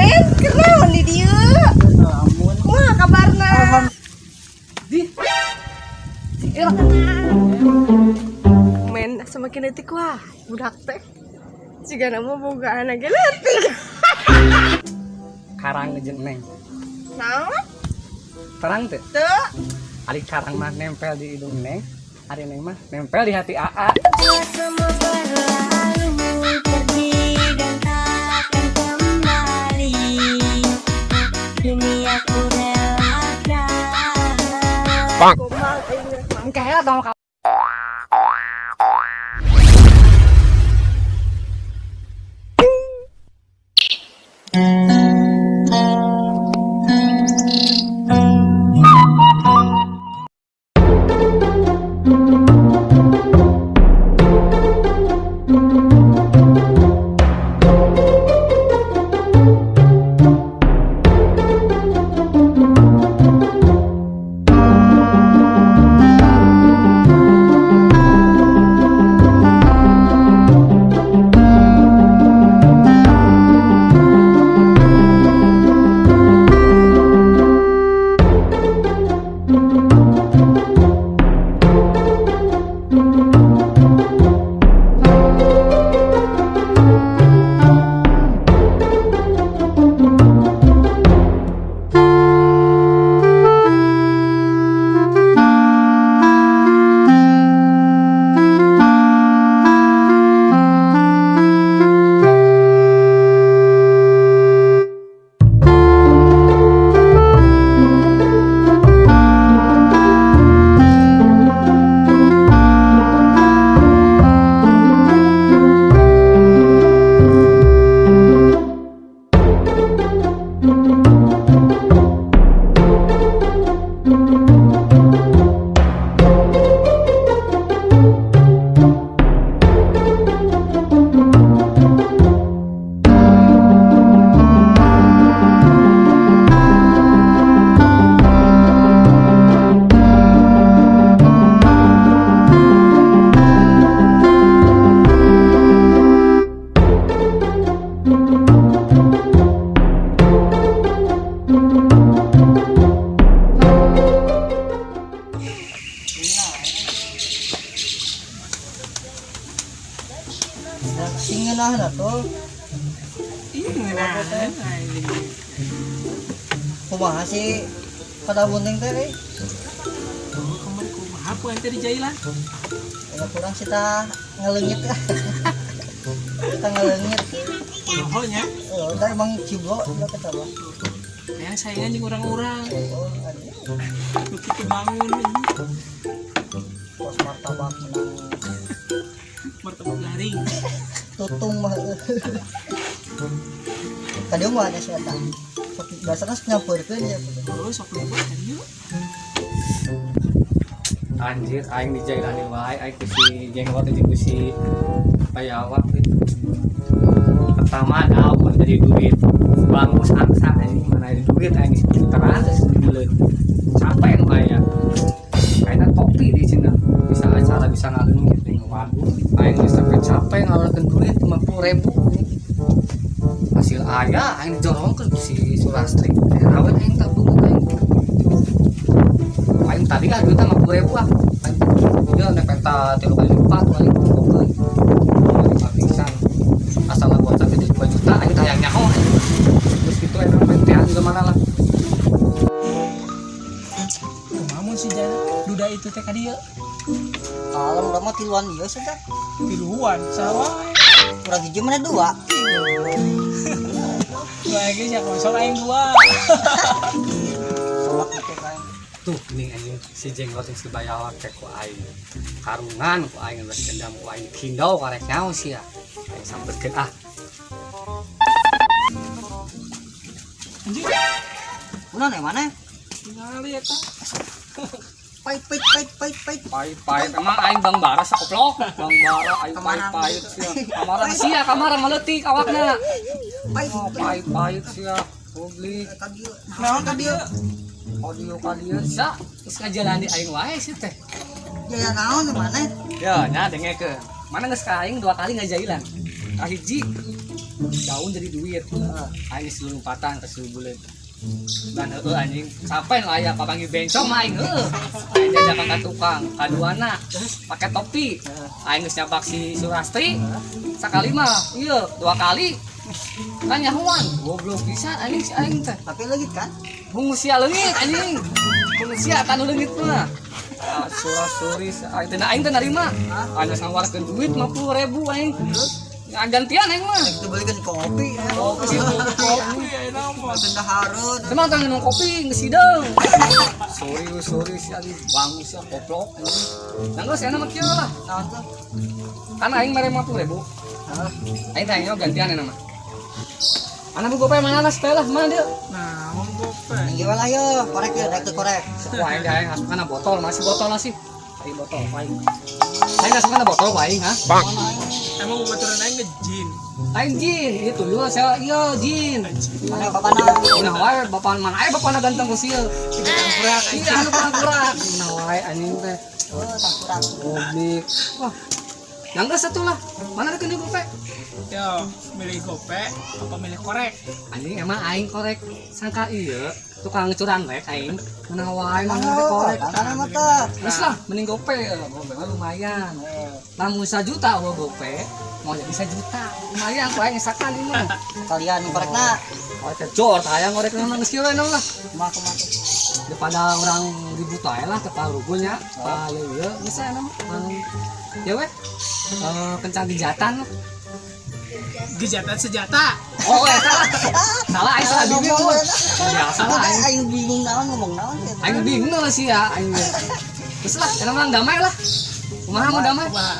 Tumben kenaon di dieu? Lamun. Kumaha kabarna? Di. Men semakin leutik wah budak teh. Jigana mah boga anak ge leutik. Karang jeung Neng. Naon? Terang teh. Teu. Ari karang mah nempel di hidung Neng. Ari Neng mah nempel di hati AA. Semua berlalu pergi dan takkan kembali. Dunia ku relakan. Gombal aing rek mah. Engke heula tong ka. Singeunah lah tuh. Ih, ngeunah. Kumaha sih pada bunting teh euy? Oh, kemarin kumaha poe teh di jailan? Ya kurang sih tah ngaleungit. Kita ngaleungit. Oh nya. Oh, da emang ciblo udah kata mah. Yang saingan jeung urang-urang. Oh, aduh. Nu kitu bangun Kos martabak menang martabak garing. Tutung mah. Tadi mah ada si eta. Sok biasana sok nyampeurkeun ya. Oh, sok lupa kan yuk. Anjir aing di jailani wae aing ku si jenggot jeung ku si Bayawak. Pertama daun mana jadi duit. Bangus angsa anjing mana ada duit aing geus putaran geus dibeuleuh. Capek nu aya. Kayaknya topi di sini bisa acara bisa ngaleungit gitu waduh aing geus capek-capek ngaluarkeun duit 50.000. Hasil aya aing dijorongkeun ku si Sulastri. Rawen aing tabung aing. Aing tadi lah duitnya 50.000 ah. Aing dia nek peta 3 kali lipat aing pokoknya. Lima pisan. Asal gocap itu 2 juta aing tayang nyaho aing. Terus gitu emang pentean juga mana lah. Kumaha mun si Jana duda itu teh ka dieu? Kalau urang mah tiluan ieu sih tah. Tiluan saha wae. Urang hiji mana dua. Dua ge sia kosong aing dua. Solak gitu kan. Tuh nih anjing si jenggot yang si Bayawak teh ku aing. Karungan ku aing geus dendam ku aing kindau karek nyaho sia. Aing sampeurkeun ah. Anjing. Kunaon yang mana? Tingali eta. Pait pait pait pait pait. Pait pait emang aing Bang Bara sakoplok. Bang Bara aing pait pait sia. Kamaran sia kamaran maletik awakna. Pait. Oh, pait pait sia. Publik. Ka dieu. Naon ka dieu? Audio ka dieu sia. Geus ngajalani aing wae sih teh. Jaya naon di mana? Ya, nya dengekeun. Mana geus ka aing 2 kali ngajailan. Kahiji Daun jadi duit. Aing geus lompatan ke si buleud. Dan heueuh anjing, sampai lah aya papanggih bencong mah aing heueuh. Aing jajakan ka tukang, kaduana pake topi. Aing geus nyabak si Surastri. Sakali mah, iya, dua kali. Kan nyahuan, goblok pisan anjing si aing teh. Tapi leungit kan? Bungu sia leungit anjing. Bungu sia tanu leungit mah. Ah, sura-suri aing teh aing teh narima. Aing geus ngawarkeun duit 50.000 aing. Terus Nah, gantian aing mah. itu belikan kopi ya. Kopi, Kopi ya nama. Tenda harun. Emang tang minum kopi geus hideung. Sorry, sorry si anjing bangun sia koplok anjing. Nah geus enak mah kieu lah. Naon tuh? Kan aing mere 50.000. Hah? Aing teh aing gantian enak mah. Anak gope mana lah sepela mana dia? Nah, mau gope. Tinggi lah yo, korek ya, rek korek. Wah, aing aing asup kana botol, masih botol masih. Aing botol, aing. Aing asup kana botol aing, ha? Emang baturan aing ngejin. Aing jin, itu dulu saya iya jin. Mana bapana? Nah wae bapak mana aya bapana ganteng ku sieu. Tangkurak. Iya, anu kurang. Nah wae anjing teh. Oh, tangkurak. Goblok. Wah. Yang geus atuh lah. Mana rek gope? Yo, milih gope apa milih korek? Anjing emang aing korek sangka ieu tukang curang rek aing. Mana wae mana rek korek. Mana mah teh? Geus lah mending gope, gope mah lumayan. Lamun 1 juta eueuh gope, mau jadi 1 juta. Lumayan ku aing sakali mah. Kalian korekna. Oh, cor hayang korek mah geus kieu we lah. Kumaha kumaha. Daripada orang ribut aja lah ke parugunya pa ieu ieu geus aya mah anu ya weh kencan gejatan lah. Gejatan senjata. Oh eta lah salah aing salah bingung biasa lah aing. Aing bingung naon ngomong naon ya. Aing bingung lah sih ya aing geus lah enak mah damai lah kumaha mau damai. Wah.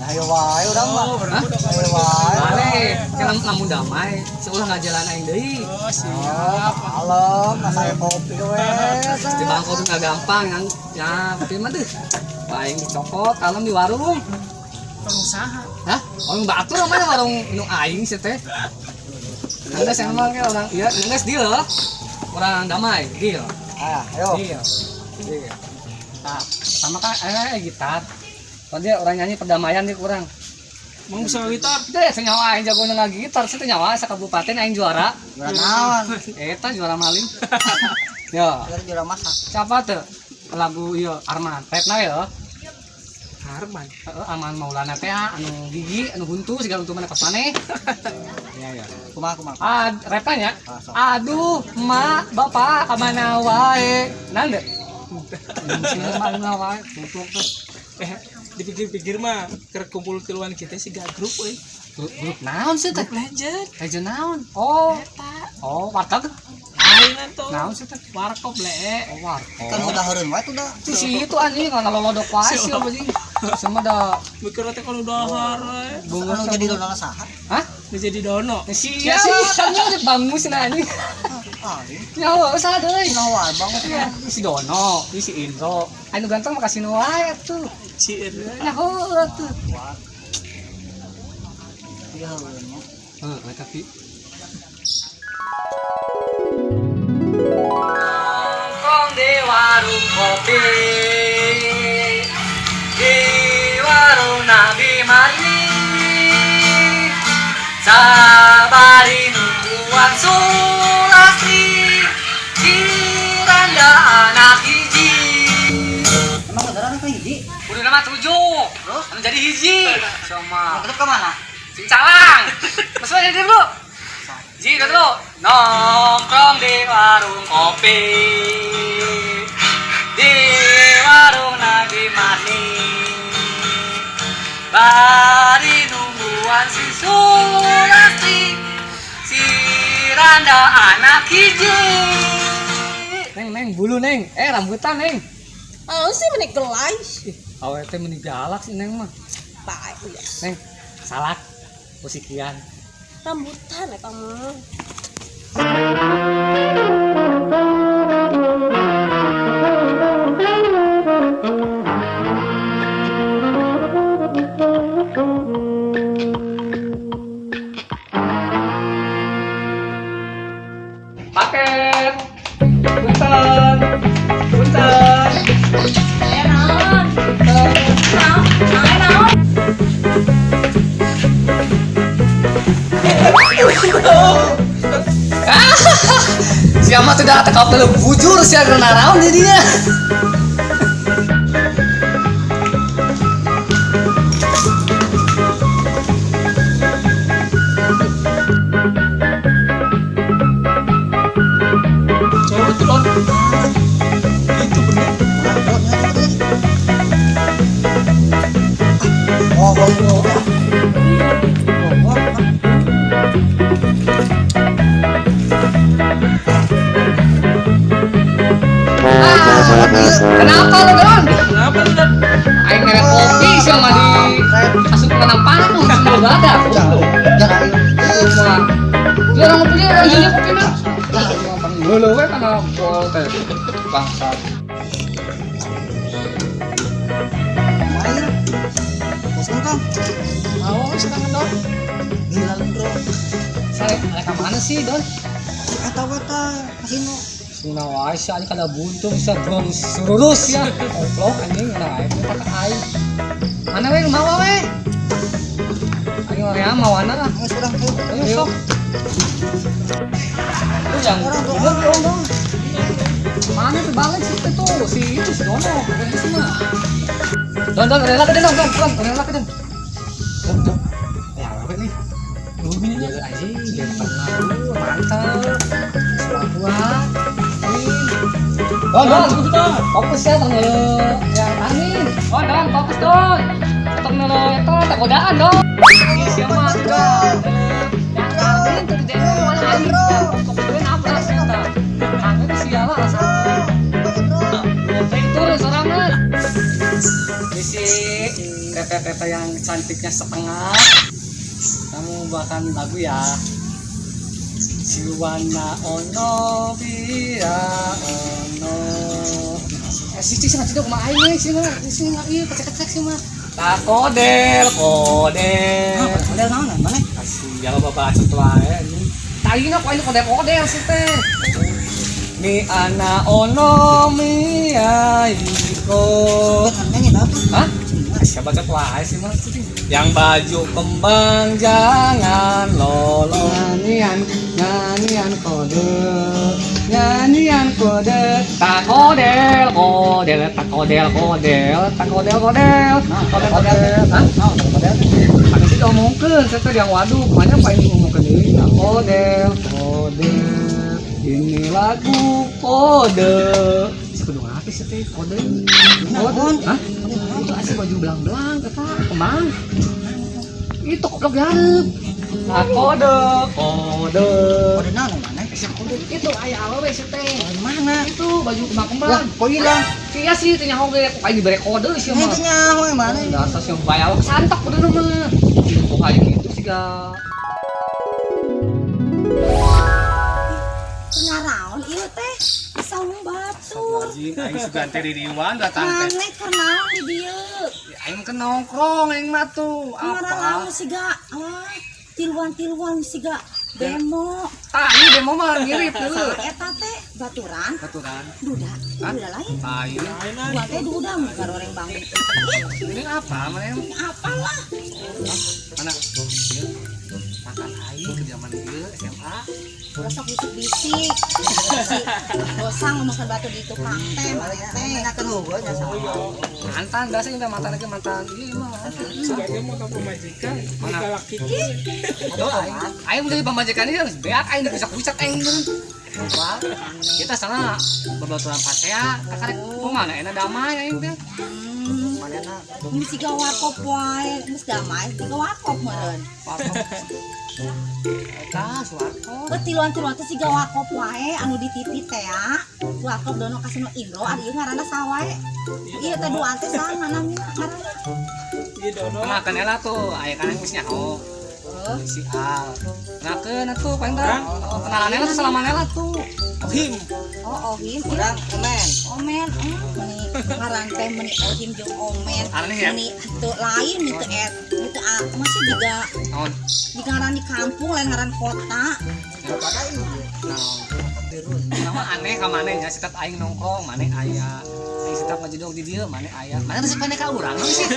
Nah, ayo wae urang mah. Oh, Hah? udah Ayo wae. Balik kan lamun damai seulah ngajalan aing deui. Oh, siap. Kalem, masa kopi we. Di bangko tuh nggak gampang yang ya tapi mah tuh aing dicokot kalem di warung. Pengusaha. Hah? Warung batur mana warung nu aing sih teh. Enggak sih emang kayak orang iya enggak deal. Orang damai, deal. Ah, ayo. Deal. Deal. Nah, sama kan gitar. Kalau dia orang nyanyi perdamaian dia kurang. Mau bisa gitar? Deh, senyawa aing jago nengah gitar, sih nyawa sakabupaten aing juara. Juara naon? Eta juara maling. Ya, Juara juara masak. siapa tuh? Lagu iya Arman, Retna ya. Arman. Heeh, Arman Maulana teh anu gigi, anu huntu segala huntu mana pas maneh. Iya, iya. Kumaha kumaha. Ah, repnya. Ah, sok. Aduh, mak, bapak, kemana wae? Nanda. Mana wae? Goblok tuh. Eh, dipikir-pikir mah keur kumpul tiluan kita sih gak grup euy. Grup, grup naon sih teh? Grup legend. Legend naon? Oh, Eta. oh, warteg. Aing tuh. Naon sih teh? Warkop le. Oh, warkop. Kan udah heureun wae tuh dah. Tuh si itu anjing ngalolodok wae sih apa sih? Semua dah Mikir teh kalau dahar we. bunga Anu jadi dona saha? Hah? Geus jadi dono. Si ya, kan udah bangun sih anjing. Ah, ini Ya Allah, salah deui. nawa banget Iya, si Dono, ini si Indro. Anu ganteng mah kasih nu wae atuh. Ciir. Nah, heueuh atuh. Wah. Iya heureun nya. Heeh, tapi nongkrong di warung kopi di warung Nabi Mari sabari nungguan Sulastri Ciranda anak hiji. Emang beneran apa hiji? Udah nama tujuh. Terus? Anu jadi hiji sama Terus ke mana? Sing calang. Masuk aja dulu. Ji, dulu. Nongkrong di warung kopi. Di warung Nabi Mani. Bari nungguan si Sulastri. Si Randa anak hiji. Neng, neng, bulu neng. Eh, rambutan neng. Oh sih menik gelai. Ih, awet teh meni galak sih neng mah. Baik ya. Neng, salak. Musikian. Rambutan ya kamu. Paket. Punten. Punten. Eh naon? Naon? Naon? Naon? Siapa tuh dah tekap telu bujur sia naraon jadinya. Cewek itu Don. Itu bener. Oh, oh, oh. Oh, oh. Kenapa lu Don? Kenapa lu Don? Aing mere kopi sama di asup kana panggung semua badak. Jangan. Cuma dia orang ngopi orang jadi kopi mah. Leuleung we kana pol teh. Bangsat. Main. Kosong kan? Mau sekarang Don? Gila lu, bro. Saya mereka mana sih Don? Eta eta kasino. Suna wae sih anjing kada buntu bisa drone sururus ya. Goblok anjing nah aing teh ka aing. Mana we mawa we? Aing mah ya mawana lah. Geus urang ayo. Ayo sok. Lu yang bener dong dong. Mana tuh balik sih tuh si itu si Dono, bukan di sini. Don Don rela ke Don Don Don rela ke Don. Don Don. Ya apa nih? Lu ini ya anjing, dia pernah lu mantap. Suara Don Don, fokus ya tong yang amin. Don Don, fokus Don. Tong eta tak godaan Don. Siapa tuh Don? Yang amin tuh di demo mana anjing. Fokus gue nabrak sih eta. Kangge tuh siala asa. Turun sorangan. Misi tete-tete yang cantiknya setengah. Kamu bahkan lagu ya. Siwana ono bia ono. Si cik sama cik kumaha aing sih mah. Sih mah ieu kecek-kecek sih mah. Tak kodel kodel. Kodel naon mana? Kasih ya bapak bacot wae anjing. Tadi ku aing kodel-kodel sih teh. Mi ana ono mi aiko. Nyanyi apa? Hah? Siapa bacot wae sih mah. Yang baju kembang jangan lolo. Nyanyian nyanyian kode. Nyanyian kode. Tak kodel kodel tak kodel kodel tak kodel kodel. Kodel kodel. Hah? Naon kodel? Ada sih diomongkeun, saya teh yang waduh, kemana pak ini ngomongkeun ini? Tak kodel kodel. Ini lagu kode. Bisa kudu ngerti sih teh kode. Kode. Hah? Itu asli baju belang-belang kata kembang. Itu goblok gareup. Nah, kode, kode. Kode naon mana? Kode itu aya awewe sih teh. Mana? Itu baju Lah, kembang-kembang. kok hilang? Iya sih teh nyaho ge kok aing dibere kode sih Ini mah. teh nyaho yang mana? Dasar sih bayar kesantak kode mah. Kok kayak gitu sih ga. Naraon ieu teh saung batur. Anjing aing sugan teh ririwan datang teh. Maneh keur naon di dieu? Aing ke nongkrong aing mah tuh. Ngaran Apa? siga ah tiluan-tiluan siga demo. Tah, ini demo mah mirip tuh. Eta teh baturan Baturan. duda, duda lain. Aing. Dua teh duda mah garoreng banget. Ini apa mana? Apalah? Mana? Makan aing ke zaman ieu SMA. Ulah sok bisik-bisik. Si Gosang ngomongkeun batu di tukang teh maneh teh. Enakeun heueuh nya sama. Mantan biasa ini mantan lagi mantan. Iya mah. Sebagai mau ke pemajikan, Mana? kita laki. Aduh, aing. Aing menjadi pamajikan ini harus beak aing bisa-bisa aing. Wah, kita sana babaturan pasea, kakarek kumaha enak damai aing teh. Manehna Ini siga warkop wae, geus damai siga warkop meureun. Warkop. Eta warkop. Teu tiluan-tiluan teh siga warkop wae anu dititi teh ya. Warkop dono kasino Indro ari ieu ngaranna saha wae. Ieu teh duaan teh saha namina ngaranna. Iya Dono. Kenalkan ela tuh, aya kan geus nyaho. Si Al. Kenalkeun atuh paling teh. Kenalan ela tuh salaman ela tuh. Ohim. Oh, Ohim. urang omen. Omen, meni ngaran teh meni Ohim jeung Omen. Aneh ya? Meni teu lain teu et, teu a, masih juga Naon? di ngaran di kampung lain ngaran kota. Pada ieu. Naon? Biru. Nama aneh ka maneh nya sikat aing nongkrong, maneh aya. Aing sikat ngajedog di dieu, maneh aya. Maneh resep maneh ka urang sih.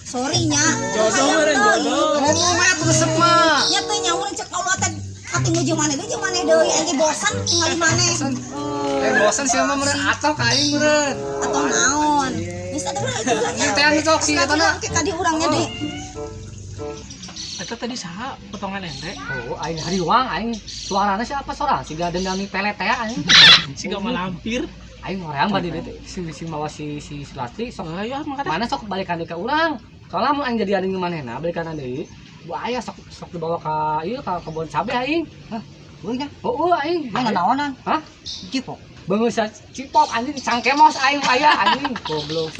Sorry nya. Jodoh meureun, jodoh. Ngomong mah atuh resep mah. Nya teh nyaur cek Allah teh Tinggal jeung maneh deui, jeung maneh deui, aing ge bosan ningali maneh. Eh, bosan sih mah meureun atau ka aing meureun. Atau naon. Geus atuh urang itu lah. Ieu teh anu sok si eta na. Ke kadi urangnya deui. Eta tadi saha potongan ente? Oh, aing hariwang aing suarana siapa sora? Siga dendami pelet teh aing. Siga malampir. Aing hoream bade teh si si mawa si si Sulastri sok Ayo ah mangkat. mana sok balikan deui ka urang. Soalnya mun aing jadian jeung manehna balikan deui, bahaya sok sok dibawa ka ieu ka kebon cabe aing. Hah? Euy nya. Oh, aing. Mana naonan? Hah? Cipok. Beungeut cipok anjing cangkemos aing aya anjing goblok.